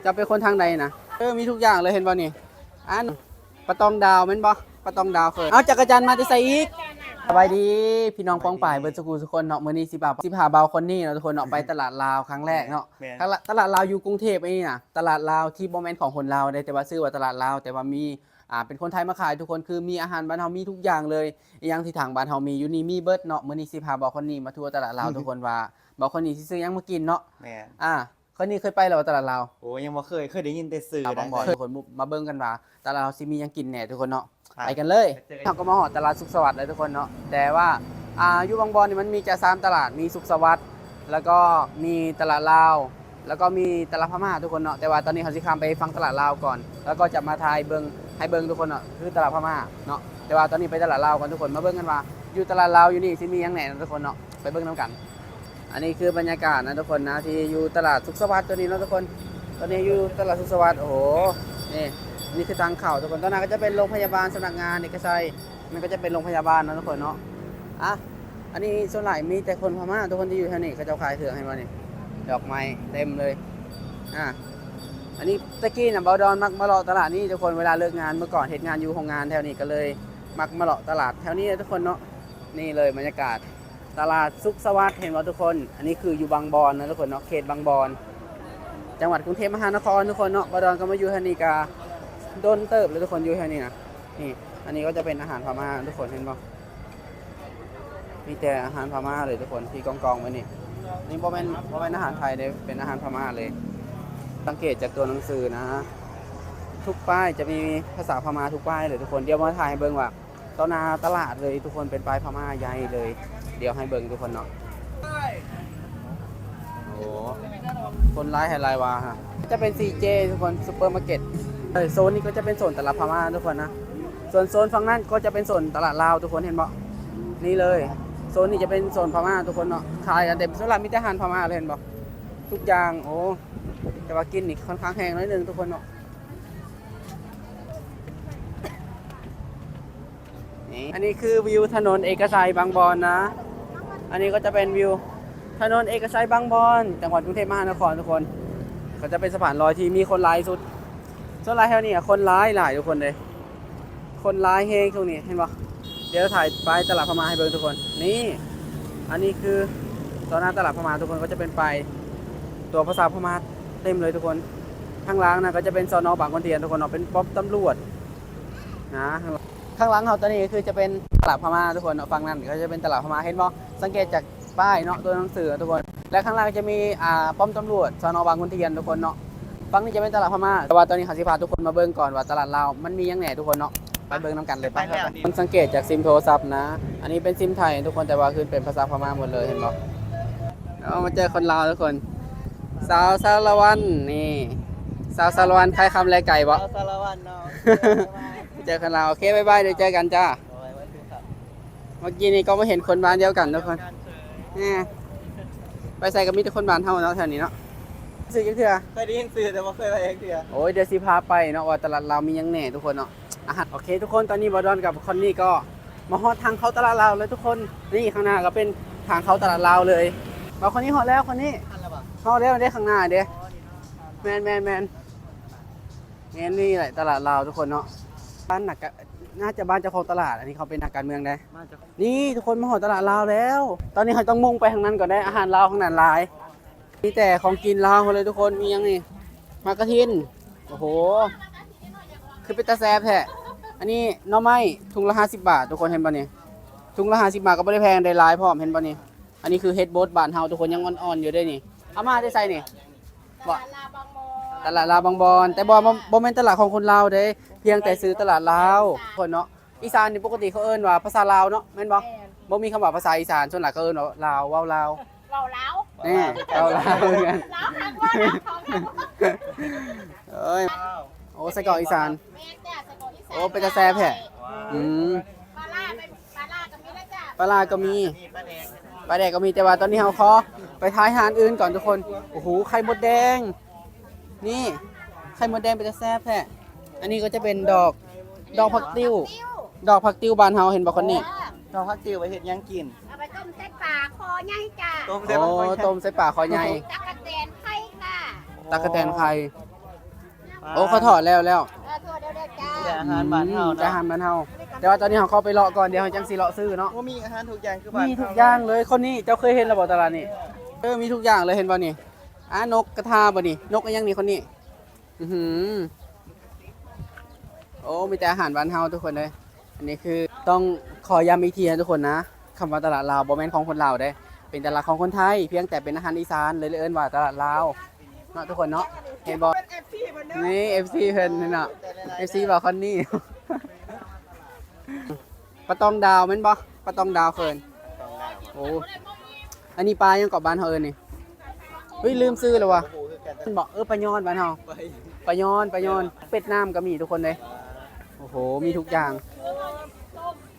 ເຈົ້າເປັນຄົນທາງໃດນະ? ເອີ ມີທຸກຢ່າງເລີຍ ເຫັນບໍ່ນີ້? ອັນ ປາຕອງດາວແມ່ນບໍ່? ປາຕອງດາວເຂີນ. ເອົາ ຈັກກະຈັນມາແຕ່ໃສອີກ? ສະບາຍດີພີ່ນ້ອງປ້ອງປາຍເບິດສູ່ຜູ້ສູ່ຄົນເນາະ. ມື້ນີ້ຊິພາ ຊິພາບ່າວຄົນນີ້ເນາະທຸກຄົນເນາະ ໄປຕະຫຼາດລາວຄັ້ງແລກເນາະ. ແມ່ນ ຕະຫຼາດ ຕະຫຼາດລາວຢູ່ກຸງເທບນີ້ນະ ຕະຫຼາດລາວທີ່ບໍ່ແມ່ນຂອງຄົນລາວເດ້ ແຕ່ວ່າຊື່ວ່າຕະຫຼາດລາວ ແຕ່ວ່າມີ ອ່າ ເປັນຄົນໄທມາຂາຍທຸກຄົນ. ຄືມີອາຫານບ້ານເຮົາ ມີທຸກຢ່າງເລີຍ. ອີ່ຫຍັງທີ່ທາງບ້ານເຮົາມີຢູ່ນີ້ມີເບິດເນາະ. ມື້ນີ້ຊິພາບ່າວຄົນນີ້ມາທົວຕະຫຼາດລາວທຸກຄົນ ວ່າບ່າວຄົນນີ້ຊິຊື້ຫຍັງມາກິນເນາະ. ແມ່ນ. ອ່າ ຄົນນີ້ເຄີຍໄປແລ້ວບໍ່ຕະຫຼາດລາວ? ໂອ້ ຍັງບໍ່ເຄີຍ ເຄີຍໄດ້ຍິນແຕ່ຊື່. ບາງບ່ອນ ທຸກຄົນມາເບິ່ງກັນວ່າຕະຫຼາດລາວຊິມີຫຍັງກິນແດ່ທຸກຄົນເນາະ. ໄປ ໄປກັນເລີຍ. ເຮົາກໍມາຮອດຕະຫຼາດສຸກສະຫວັດແລ້ວທຸກຄົນເນາະ. ແຕ່ວ່າ ອ່າ ຢູ່ບາງບ່ອນນີ້ມັນມີແຕ່ສາມຕະຫຼາດ ມີສຸກສະຫວັດ ແລ້ວກໍມີຕະຫຼາດລາວ ແລ້ວກໍມີຕະຫຼາດພະມ້າທຸກຄົນເນາະ. ແຕ່ວ່າຕອນນີ້ເຮົາຊິຂ້າມໄປຝັ່ງຕະຫຼາດລາວກ່ອນ ແລ້ວກໍຈະມາຖ່າຍເບິ່ງ ໃຫ້ເບິ່ງທຸກຄົນເນາະ ຄືຕະຫຼາດພະມ້າເນາະ. ແຕ່ວ່າຕອນນີ້ໄປຕະຫຼາດລາວກ່ອນທຸກຄົນ. ມາເບິ່ງກັນວ່າຢູ່ຕະຫຼາດລາວຢູ່ນີ້ຊິມີຫຍັງແດ່ເນາະທຸກຄົນເນາະ. ໄປເບິ່ງນຳກັນ. ອັນນີ້ຄືບັນຍາກາດນະທຸກຄົນນະ ທີ່ຢູ່ຕະຫຼາດສຸກສະຫວັດຕົວນີ້ເນາະທຸກຄົນ. ຕອນນີ້ຢູ່ຕະຫຼາດສຸກສະຫວັດ. ໂອ້ໂຫ ນີ້ ນີ້ຄືທາງເຂົ້າທຸກຄົນ. ຕອນນັ້ນກໍຈະເປັນໂຮງພະຍາບານ ສຳນັກງານເອກະໄຊ ມັນກໍຈະເປັນໂຮງພະຍາບານເນາະທຸກຄົນເນາະ. ອ່ະ ອັນນີ້ສ່ວນຫຼາຍມີແຕ່ຄົນພະມ້າທຸກຄົນທີ່ຢູ່ແຖວນີ້ ເຂົາເຈົ້າຂາຍເຄື່ອງ ເຫັນບໍ່ນີ້ ດອກໄມ້ເຕັມເລີຍ. ອ່າ ອັນນີ້ແຕ່ກີ້ນະ ບ່າວດອນມັກມາເລາະຕະຫຼາດນີ້ທຸກຄົນ ເວລາເລີກງານ. ເມື່ອກ່ອນເຮັດງານຢູ່ໂຮງງານແຖວນີ້ ກໍເລີຍມັກມາເລາະຕະຫຼາດແຖວນີ້ແຫຼະທຸກຄົນເນາະ. ນີ້ເລີຍບັນຍາກາດຕະຫຼາດສຸກສະຫວັດ ເຫັນບໍ່ທຸກຄົນ? ອັນນີ້ຄືຢູ່ບາງບອນນະທຸກຄົນເນາະ ເຂດບາງບອນ ຈັງຫວັດກຸງເທບມະຫານະຄອນທຸກຄົນເນາະ. ບ່າວດອນກໍມາຢູ່ແຖວນີ້ກໍດົນເຕີບແລ້ວທຸກຄົນ ຢູ່ແຖວນີ້ນະ. ນີ້ ອັນນີ້ກໍຈະເປັນອາຫານພະມ້າທຸກຄົນ ເຫັນບໍ່? ມີແຕ່ອາຫານພະມ້າເລີຍທຸກຄົນ ທີ່ກອງໆໄວ້ນີ້. ນີ້ບໍ່ແມ່ນ ບໍ່ແມ່ນອາຫານໄທເດ້ ເປັນອາຫານພະມ້າເລີຍ. ສັງເກດຈາກຕົວໜັງສືນະ ທຸກປ້າຍຈະມີພາສາພະມ້າທຸກປ້າຍເລີຍທຸກຄົນ. ດຽວມາຖ່າຍໃຫ້ເບິ່ງວ່າຕໍ່ໜ້າຕະຫຼາດເລີຍທຸກຄົນ ເປັນປ້າຍພະມ້າໃຫຍ່ເລີຍ. ດຽວໃຫ້ເບິ່ງທຸກຄົນເນາະ. ໂອ້ ຄົນຫຼາຍແທ້ຫຼາຍວ່າ. ຈະເປັນ ຊີເຈ ທຸກຄົນ ຊຸບເປີມາເກັດ. ເອີ ໂຊນນີ້ກໍຈະເປັນໂຊນຕະຫຼາດພະມ້າທຸກຄົນນະ. ສ່ວນໂຊນຝັ່ງນັ້ນກໍຈະເປັນໂຊນຕະຫຼາດລາວທຸກຄົນ ເຫັນບໍ່? ນີ້ເລີຍ ໂຊນນີ້ຈະເປັນໂຊນພະມ້າທຸກຄົນເນາະ. ຂາຍກັນເຕັມ ສ່ວນຫຼາຍມີແຕ່ອາຫານພະມ້າເລີຍ ເຫັນບໍ່? ທຸກຢ່າງ. ໂອ້ ແຕ່ວ່າກິ່ນນີ້ຄ່ອນຂ້າງແຮງໜ້ອຍໜຶ່ງທຸກຄົນເນາະ. ນີ້ ອັນນີ້ຄືວິວຖະໜົນເອກະໄຊບາງບອນນະ. ອັນນີ້ກໍຈະເປັນວິວຖະໜົນເອກະໄຊບາງບອນ ຈັງຫວັດກຸງເທບມະຫານະຄອນທຸກຄົນ. ກໍຈະເປັນສະພານລອຍທີ່ມີຄົນຫຼາຍທີ່ສຸດ. ສ່ວນຫຼາຍແຖວນີ້ຄົນຫຼາຍຫຼາຍທຸກຄົນເດ້ ຄົນຫຼາຍແຮງຊ່ວງນີ້ ເຫັນບໍ່? ດຽວຖ່າຍປ້າຍຕະຫຼາດພະມ້າໃຫ້ເບິ່ງທຸກຄົນ. ນີ້ ອັນນີ້ຄືຕໍ່ໜ້າຕະຫຼາດພະມ້າທຸກຄົນ ກໍຈະເປັນປ້າຍຕົວພາສາພະມ້າເຕັມເລີຍທຸກຄົນ. ທາງຫຼັງນະກໍຈະເປັນ ສນ ບາງຂຸນທຽນທຸກຄົນເນາະ ເປັນປ້ອມຕຳຫຼວດນະ. ຂ້າງຫຼັງເຮົາຕອນນີ້ກໍຄືຈະເປັນຕະຫຼາດພະມ້າທຸກຄົນເນາະ. ຝັ່ງນັ້ນກໍຈະເປັນຕະຫຼາດພະມ້າ ເຫັນບໍ່? ສັງເກດຈາກປ້າຍເນາະ ຕົວໜັງສືທຸກຄົນ. ແລະ ຂ້າງຫຼັງຈະມີ ອ່າ ປ້ອມຕຳຫຼວດ ສນ ບາງຂຸນທຽນທຸກຄົນເນາະ. ຝັ່ງນີ້ຈະເປັນຕະຫຼາດພະມ້າ ແຕ່ວ່າຕອນນີ້ເຮົາຊິພາທຸກຄົນມາເບິ່ງກ່ອນວ່າຕະຫຼາດລາວມັນມີຫຍັງແດ່ທຸກຄົນເນາະ. ໄປເບິ່ງນຳກັນເລີຍໄປ. ມັນສັງເກດຈາກຊິມໂທລະສັບນະ ອັນນີ້ເປັນຊິມໄທທຸກຄົນ ແຕ່ວ່າຄືເປັນພາສາພະມ້າໝົດເລີຍ ເຫັນບໍ່? ເອົາ ມາເຈີຄົນລາວທຸກຄົນ ສາວສາລະວັນ. ນີ້ ສາວສາລະວັນ ຂາຍຄຳແລໄກ່ບໍ່? ສາວສາລະວັນເນາະ. ເຈີຄົນລາວ ໂອເຄ ບາຍບາຍ ດຽວເຈີກັນຈ້າ. ໂອ້ຍ ວ່າຄືກັນ. ເມື່ອກີ້ນີ້ກໍມາເຫັນຄົນບ້ານດຽວກັນທຸກຄົນ. ແນ່ ໄປໃສກໍມີແຕ່ຄົນບ້ານເຮົາເນາະ ແຖວນີ້ເນາະ. ຊື່ຈັກເທື່ອ? ເຄີຍໄດ້ຍິນຊື່ ແຕ່ບໍ່ເຄີຍໄປຈັກເທື່ອ. ໂອ້ຍ ດຽວຊິພາໄປເນາະ ວ່າຕະຫຼາດລາວມີຫຍັງແດ່ທຸກຄົນເນາະ. ອາຫານ ໂອເຄທຸກຄົນ ຕອນນີ້ບ່າວດອນກັບຄອນນີ້ກໍມາຮອດທາງເຂົ້າຕະຫຼາດລາວແລ້ວທຸກຄົນ. ນີ້ຂ້າງໜ້າກໍເປັນທາງເຂົ້າຕະຫຼາດລາວເລີຍ. ບ່າວຄອນນີ້ຮອດແລ້ວ ຄອນນີ້ ຮອດແລ້ວເດ້ ຂ້າງໜ້າເດ້. ແມ່ນໆໆ ແມ່ນ ນີ້ແຫຼະຕະຫຼາດລາວທຸກຄົນເນາະ. ບ້ານນັກກະ ໜ້າຈະບ້ານເຈົ້າຂອງຕະຫຼາດ. ອັນນີ້ເຂົາເປັນນັກການເມືອງເດ້. ມາຈາກ ນີ້ທຸກຄົນ ມາຮອດຕະຫຼາດລາວແລ້ວ. ຕອນນີ້ເຮົາຕ້ອງມຸ່ງໄປທາງນັ້ນກ່ອນເດ້. ອາຫານລາວທາງນັ້ນຫຼາຍ ມີແຕ່ຂອງກິນລາວເຮົາເລີຍທຸກຄົນ. ມີຫຍັງນີ້? ໝາກກະທິນ. ໂອ້ໂຫ ຄືເປັນຕາແຊບແທ້. ອັນນີ້ໜໍ່ໄມ້ ທຸງລະຫ້າສິບບາດທຸກຄົນ ເຫັນບໍ່ນີ້? ທຸງລະຫ້າສິບບາດ ກໍບໍ່ໄດ້ແພງ ໄດ້ຫຼາຍພ້ອມ ເຫັນບໍ່ນີ້? ອັນນີ້ຄືເຫັດບົດບ້ານເຮົາທຸກຄົນ ຍັງອ່ອນໆຢູ່ເດ້ນີ້. ເອົາມາແຕ່ໃສນີ້? ບໍ່ ຕະຫຼາດລາວບາງບອນ ແຕ່ບໍ່ ບໍ່ ບໍ່ແມ່ນຕະຫຼາດຂອງຄົນລາວເດ້ ພຽງແຕ່ຊື່ຕະຫຼາດລາວ ຄົນເນາະ. ອີສານນີ້ປົກກະຕິເຂົາເອີ້ນວ່າພາສາລາວເນາະ ແມ່ນບໍ່? ແມ່ນ ບໍ່ມີຄຳວ່າພາສາອີສານ ສ່ວນຫຼາຍເຂົາເອີ້ນວ່າລາວ ເວົ້າລາວ. ເວົ້າລາວ ແນ່ ເວົ້າລາວຄືກັນ. ລາວຄັກບໍ່ ລາວເຂົາຄັກບໍ່. ເອີຍ ໂອ້ ໄສ້ກອກອີສານ. ແມ່ນຈ້າ ໄສ້ກອກອີສານ. ໂອ້ ເປັນຕາແຊບແທ້. ອືມ ປາຫຼ້າ ປາຫຼ້າກໍມີແລ້ວຈ້າ. ປາຫຼ້າກໍມີ ປາແດກ ປາແດກກໍມີ ແຕ່ວ່າຕອນນີ້ເຮົາຂໍໄປຖ່າຍຮ້ານອື່ນກ່ອນທຸກຄົນ. ໂອ້ໂຫ ໄຂ່ມົດແດງ ນີ້ ໄຂ່ມົດແດງເປັນຕາແຊບແທ້. ອັນນີ້ກໍຈະເປັນດອກ ດອກຜັກຕິ້ວ ດອກຜັກຕິ້ວບ້ານເຮົາ ເຫັນບໍ່ຄົນນີ້? ເອີ ດອກຜັກຕິ້ວໄປເຮັດຫຍັງກິນ? ເອົາໄປຕົ້ມໃສ່ປາຄໍໃຫຍ່ຈ້າ. ຕົ້ມໃສ່ປາຄໍໃຫຍ່. ໂອ້ ຕົ້ມໃສ່ປາຄໍໃຫຍ່. ຕັກກະແຕນໄຂ່ຄ່ະ. ຕັກກະແຕນໄຂ່. ໂອ້ ເຂົາທອດແລ້ວ ແລ້ວ ເອີ ທອດແລ້ວເດີຈ້າ ແຕ່ອາຫານບ້ານເຮົາເນາະ ອືມ ແຕ່ອາຫານບ້ານເຮົາ. ແຕ່ວ່າຕອນນີ້ເຮົາເຂົ້າໄປເລາະກ່ອນ ດຽວເຮົາຈັ່ງຊິເລາະຊື້ເນາະ. ໂອ້ ມີອາຫານທຸກຢ່າງຄືບ້ານເຮົາ ມີທຸກຢ່າງເລີຍ. ຄົນນີ້ເຈົ້າເຄີຍເຫັນແລ້ວບໍ່ຕະຫຼາດນີ້? ເອີ ມີທຸກຢ່າງເລີຍ ເຫັນບໍ່ນີ້? ອ່າ ນົກກະທາບໍ່ນີ້? ນົກອີ່ຫຍັງນີ້ຄົນນີ້? ອືຫື ໂອ້ ມີແຕ່ອາຫານບ້ານເຮົາທຸກຄົນເອີຍ. ອັນນີ້ຄືຕ້ອງຂໍຢ້ຳອີກທີນະທຸກຄົນນະ, ຄຳວ່າຕະຫຼາດລາວບໍ່ແມ່ນຂອງຄົນລາວເດ້, ເປັນຕະຫຼາດຂອງຄົນໄທ, ພຽງແຕ່ເປັນອາຫານອີສານ ເລີຍເອີ້ນວ່າຕະຫຼາດລາວເນາະທຸກຄົນເນາະ. ເຫັນບໍ່? ນີ້ເອັຟຊີເພິ່ນເນາະ, ເອັຟຊີບ່າວຄອນນີ້. ປາຕອງດາວແມ່ນບໍ່? ປາຕອງດາວເພິ່ນ. ໂອ້ ອັນນີ້ປາຫຍັງເກາະ ບ້ານເຮົາເອີ້ນນີ້? ເຮີ້ຍ ລືມຊື່ແລ້ວວ່າ. ແມ່ນບໍ່? ເອີ ປາຍອນບ້ານເຮົາ. ປາຍອນ ປາຍອນ. ເປັດນ້ຳກໍມີທຸກຄົນເດ້. ໂອ້ໂຫ ມີທຸກຢ່າງ.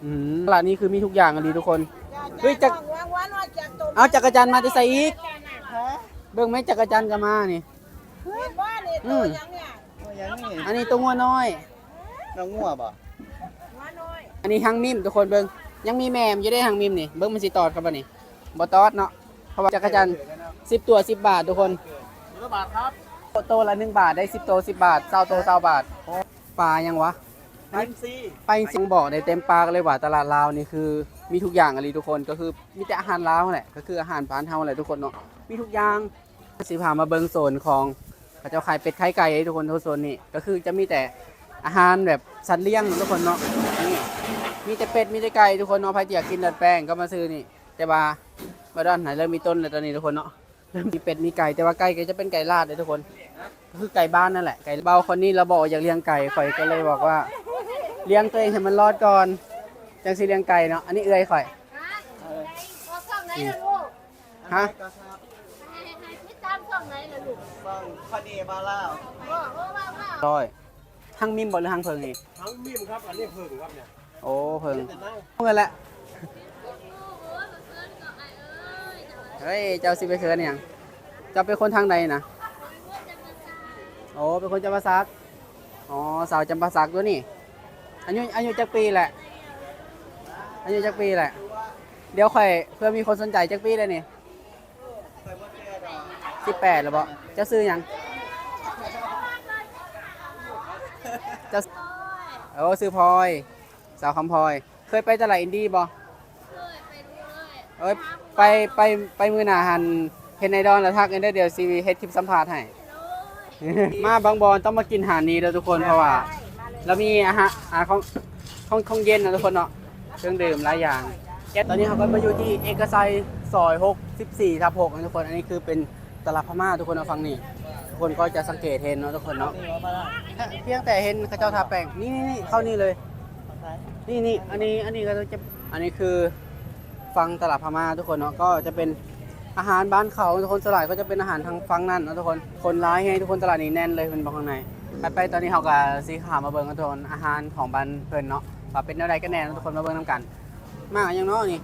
ອືມ ຕະຫຼາດນີ້ຄືມີທຸກຢ່າງອີ່ຫຼີທຸກຄົນ. ເຮີ້ຍ ຈັກ ເອົາ ຈັກກະຈັນມາແຕ່ໃສອີກ? ເບິ່ງແມ່ ຈັກກະຈັນກໍມານີ້. ອືມ ອັນນີ້ຕົວງົວນ້ອຍ. ນ້ອງງົວບໍ່? ອັນນີ້ຮັງມິມທຸກຄົນເບິ່ງ, ຍັງມີແມ່ມັນຢູ່ເດ້ຮັງມິມນີ້. ເບິ່ງມັນຊິຕອດກັບບໍ່ນີ້? ບໍ່ຕອດເນາະ, ເພາະວ່າຈັກກະຈັນ ສິບຕົວ ສິບບາດທຸກຄົນ. ໂຕລະໜຶ່ງບາດ ໄດ້ສິບໂຕ ສິບບາດ, ຊາວໂຕ ຊາວບາດ. ປາຫຍັງວະ? ປາອິນຊີ. ປາອິນຊີ. ບອກໄດ້ເຕັມປາກເລີຍວ່າຕະຫຼາດລາວນີ້ຄືມີທຸກຢ່າງອີ່ຫຼີທຸກຄົນ, ກໍຄືມີແຕ່ອາຫານລາວຫັ້ນແຫຼະ, ກໍຄືອາຫານບ້ານເຮົາແຫຼະທຸກຄົນເນາະ, ມີທຸກຢ່າງ. ຊິພາມາເບິ່ງໂຊນຂອງເຂົາເຈົ້າຂາຍເປັດໄຂ່ໄກ່ທຸກຄົນ. ໂຊນນີ້ກໍຄືຈະມີແຕ່ອາຫານແບບສັດລ້ຽງທຸກຄົນເນາະ. ນີ້ ມີແຕ່ເປັດ ມີແຕ່ໄກ່ທຸກຄົນເນາະ. ໃຜທີ່ຢາກກິນເລືອດແປງກໍມາຊື້ນີ້. ແຕ່ວ່າບໍ່ດອນຫັ້ນເລີ່ມມີຕົນແລ້ວຕອນນີ້ທຸກຄົນເນາະ, ເລີ່ມມີເປັດ ມີໄກ່. ແຕ່ວ່າໄກ່ກໍຈະເປັນໄກ່ລາດເດ້ທຸກຄົນ, ກໍຄືໄກ່ບ້ານນັ້ນແຫຼະ. ໄກ່ ບ່າວຄົນນີ້ລາວບໍ່ຢາກລ້ຽງໄກ່, ຂ້ອຍກໍເລີຍບອກວ່າລ້ຽງຕົວເອງໃຫ້ມັນລອດກ່ອນ ຈັ່ງຊິລ້ຽງໄກ່ເນາະ. ອັນນີ້ເອື້ອຍຂ້ອຍ. ຮະ? ໃຫ້ ໃຫ້ຕິດຕາມຊ່ອງໃດລະລູກ? ຊ່ອງຄອນເອບາລາວ. ຮ້ອຍ. ຮັງມິມບໍ່ ຫຼືຮັງເຜິ້ງນີ້? ຮັງມິມຄັບ, ອັນນີ້ເຜິ້ງຄັບເນຍ. ໂອ້ ເຜິ້ງ. ເມື່ອແຫຼະ. ເຮີ້ຍ ເຈົ້າຊິໄປເຂີນຫຍັງ? ເຈົ້າເປັນຄົນທາງໃດນະ? ໂອ້ ເປັນຄົນຈຳປາສັກ. ອໍ ສາວຈຳປາສັກຕົວນີ້. ອາຍຸ ອາຍຸຈັກປີແຫຼະ? ອາຍຸຈັກປີແຫຼະ? ດຽວຂ້ອຍ ເພື່ອມີຄົນສົນໃຈ. ຈັກປີແລ້ວນີ້? ສິບແປດແລ້ວບໍ? ເຈົ້າຊື່ຫຍັງ? ເຈົ້າ ໂອ້ ຊື່ພອຍ. ສາວຄຳພອຍ ເຄີຍໄປຕະຫຼາດອິນດີບໍ່? ເຄີຍ ໄປດູເລີຍ. ເອີຍ ໄປ ໄປ ໄປມື້ໜ້າຫັ້ນ ເຫັນໄອດອນແລ້ວທັກແດ່ເດີ ດຽວຊິເຮັດຄລິບສຳພາດໃຫ້. ມາບາງບ່ອນຕ້ອງມາກິນຮ້ານນີ້ເດີທຸກຄົນ, ເພາະວ່າລາວມີອາຫານ ອາ ຂອງ ຂອງ ຂອງເຢັນນະທຸກຄົນເນາະ, ເຄື່ອງດື່ມຫຼາຍຢ່າງ. ຕອນນີ້ເຮົາກໍມາຢູ່ທີ່ເອກະໄຊ ຊອຍຫົກສິບສີ່ທັບຫົກນະທຸກຄົນ. ອັນນີ້ຄືເປັນ ຕະຫຼາດພະມ້າທຸກຄົນເນາະ. ຝັ່ງນີ້ທຸກຄົນກໍຈະສັງເກດເຫັນເນາະທຸກຄົນເນາະ, ພຽງແຕ່ເຫັນເຂົາເຈົ້າທາແປ້ງ. ນີ້ໆໆ ເຂົ້ານີ້ເລີຍ. ນີ້ໆ ອັນນີ້ ອັນນີ້ກໍຈະ ອັນນີ້ຄືຝັ່ງຕະຫຼາດພະມ້າທຸກຄົນເນາະ, ກໍຈະເປັນອາຫານບ້ານເຂົາທຸກຄົນ. ສ່ວນຫຼາຍກໍຈະເປັນອາຫານທາງຝັ່ງນັ້ນເນາະທຸກຄົນ. ຄົນຫຼາຍແຮງທຸກຄົນ, ຕະຫຼາດນີ້ແໜ້ນເລີຍ ເຫັນບໍ່ ຂ້າງໃນ. ໄປໆ ຕອນນີ້ເຮົາກໍຊິເຂົ້າມາເບິ່ງທຸກຄົນ ອາຫານຂອງບ້ານເພິ່ນເນາະ ວ່າເປັນແນວໃດກັນແນ່ເນາະທຸກຄົນ, ມາເບິ່ງນຳກັນ. ໝາກຫຍັງເນາະນີ້?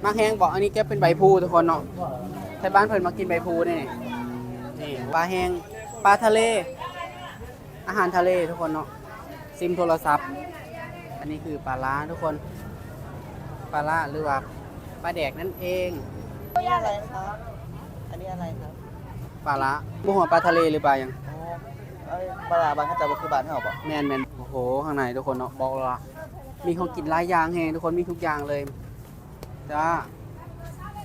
ໝາກແຮງບໍ? ອັນນີ້ເກັບເປັນໃບພູທຸກຄົນເນາະ, ໄທບ້ານເພິ່ນມັກກິນໃບພູເດ້ນີ້. ນີ້ປາແຮງ ປາທະເລ ອາຫານທະເລທຸກຄົນເນາະ. ຊິມໂທລະສັບ. ອັນນີ້ຄືປາລ້າທຸກຄົນ, ປາລ້າ ຫຼືວ່າປາແດກນັ້ນເອງ. ອັນນີ້ອະໄລຄັບ? ອັນນີ້ອະໄລຄັບ? ປາລ້າ. ບໍ່ຮູ້ວ່າປາທະເລ ຫຼືປາຫຍັງ? ອໍ ເອີຍ ປາລ້າບ້ານເຂົາເຈົ້າບໍ່ຄືບ້ານເຮົາບໍ? ແມ່ນໆ. ໂອ້ໂຫ ຂ້າງໃນທຸກຄົນເນາະ, ບອກເລີຍວ່າມີຂອງກິນຫຼາຍຢ່າງແຮງທຸກຄົນ, ມີທຸກຢ່າງເລີຍ. ແຕ່ວ່າ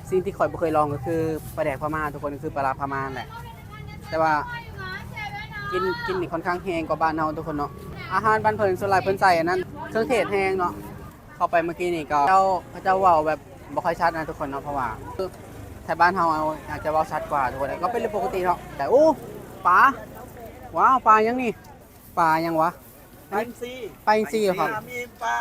ສິ່ງທີ່ຂ້ອຍບໍ່ເຄີຍລອງກໍຄືປາແດກພະມ້າທຸກຄົນ, ຄືປາລ້າພະມ້ານັ້ນແຫຼະ. ແຕ່ວ່າກິນ ກິນນີ້ຄ່ອນຂ້າງແຮງກວ່າບ້ານເຮົາທຸກຄົນເນາະ. ອາຫານບ້ານເພິ່ນສ່ວນຫຼາຍເພິ່ນໃສ່ອັນນັ້ນ ເຄື່ອງເທດແຮງເນາະ. ເຂົ້າໄປເມື່ອກີ້ນີ້ກໍເຈົ້າ ເຂົາເຈົ້າເວົ້າແບບບໍ່ຄ່ອຍຊັດນະທຸກຄົນເນາະ, ເພາະວ່າໄທບ້ານເຮົາອາດຈະເວົ້າຊັດກວ່າທຸກຄົນ. ກໍເປັນເລື່ອງປົກກະຕິເນາະ. ແຕ່ ໂອ້ ປາ ວ້າວ ປາຫຍັງນີ້? ປາຫຍັງວະ? ປາອິນຊີ. ປາອິນຊີເຫາະ? ມີປາ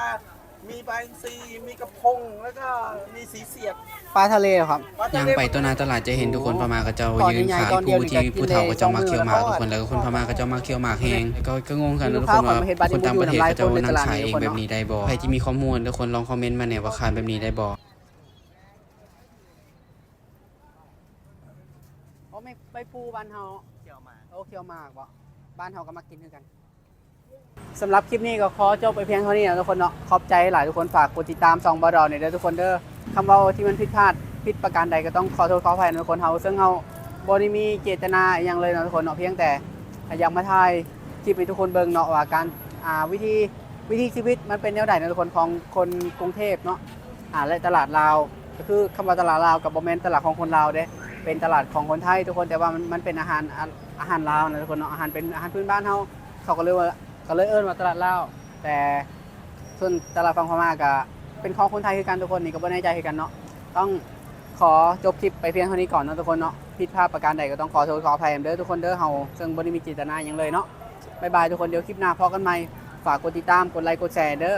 ມີປາອິນຊີ ມີກະພົງ ແລ້ວກໍມີສີສຽດ. ປາທະເລເຫາະ? ປາທະເລ. ຍ່າງໄປຕໍ່ໜ້າຕະຫຼາດຈະເຫັນທຸກຄົນພະມ້າເຂົາເຈົ້າຢືນຂາຍພູທີ່ຜູ້ເຖົ້າເຂົາເຈົ້າມັກຂ້ຽວໝາກທຸກຄົນ, ແລ້ວກໍຄົນພະມ້າເຂົາເຈົ້າມັກຂ້ຽວໝາກແຮງ. ກໍ ກໍງົງຄືກັນເນາະທຸກຄົນວ່າຄົນຕ່າງປະເທດເຂົາເຈົ້ານັ່ງຂາຍເອງແບບນີ້ໄດ້ບໍ່? ໃຜທີ່ມີຄວາມຮູ້ນະທຸກຄົນ ລອງຄອມເມັນມາແດ່ວ່າຂາຍແບບນີ້ໄດ້ບໍ່? ໂອ້ ແມ່ນໃບພູບ້ານເຮົາ ຂ້ຽວໝາກ. ໂອ້ ຂ້ຽວໝາກບໍ? ບ້ານເຮົາກໍມັກກິນຄືກັນ. ສຳລັບຄລິບນີ້ກໍຂໍຈົບໄປພຽງເທົ່ານີ້ນະທຸກຄົນເນາະ. ຂອບໃຈຫຼາຍໆທຸກຄົນ, ຝາກກົດຕິດຕາມຊ່ອງບ່າວດອນແດ່ເດີທຸກຄົນເດີ. ຄຳເວົ້າທີ່ມັນຜິດພາດ ຜິດປະການໃດກໍຕ້ອງຂໍໂທດຂໍອະໄພນະທຸກຄົນເຮົາ, ເຊິ່ງເຮົາບໍ່ໄດ້ມີເຈດຕະນາອີ່ຫຍັງເລີຍນະທຸກຄົນເນາະ, ພຽງແຕ່ ກໍຢາກມາຖ່າຍຄລິບໃຫ້ທຸກຄົນເບິ່ງເນາະ ວ່າການ ອ່າ ວິຖີ ວິຖີຊີວິດມັນເປັນແນວໃດເນາະທຸກຄົນ ຂອງຄົນກຸງເທບເນາະ ອ່າ ແລະຕະຫຼາດລາວ. ກໍຄືຄຳວ່າຕະຫຼາດລາວກໍບໍ່ແມ່ນຕະຫຼາດຂອງຄົນລາວເດ້ ເປັນຕະຫຼາດຂອງຄົນໄທທຸກຄົນ ແຕ່ວ່າມັນ ມັນເປັນອາຫານ ອາ ອາຫານລາວນະທຸກຄົນເນາະ ອາຫານ ເປັນອາຫານພື້ນບ້ານເຮົາ ເຂົາກໍເລີຍວ່າ ກໍເລີຍເອີ້ນວ່າຕະຫຼາດລາວ. ແຕ່ສ່ວນຕະຫຼາດຝັ່ງພະມ້າກໍເປັນຂອງຄົນໄທຄືກັນທຸກຄົນ ນີ້ກໍບໍ່ແນ່ໃຈຄືກັນເນາະ. ຕ້ອງຂໍຈົບຄລິບໄປພຽງເທົ່ານີ້ກ່ອນເນາະທຸກຄົນເນາະ ຜິດພາດປະການໃດກໍຕ້ອງຂໍໂທດຂໍອະໄພນຳເດີທຸກຄົນເດີ ເຮົາເຊິ່ງບໍ່ໄດ້ມີເຈດຕະນາຫຍັງເລີຍເນາະ. ບາຍບາຍທຸກຄົນ ດຽວຄລິບໜ້າພໍ້ກັນໃໝ່ ຝາກກົດຕິດຕາມ ກົດໄລ ກົດແຊເດີ.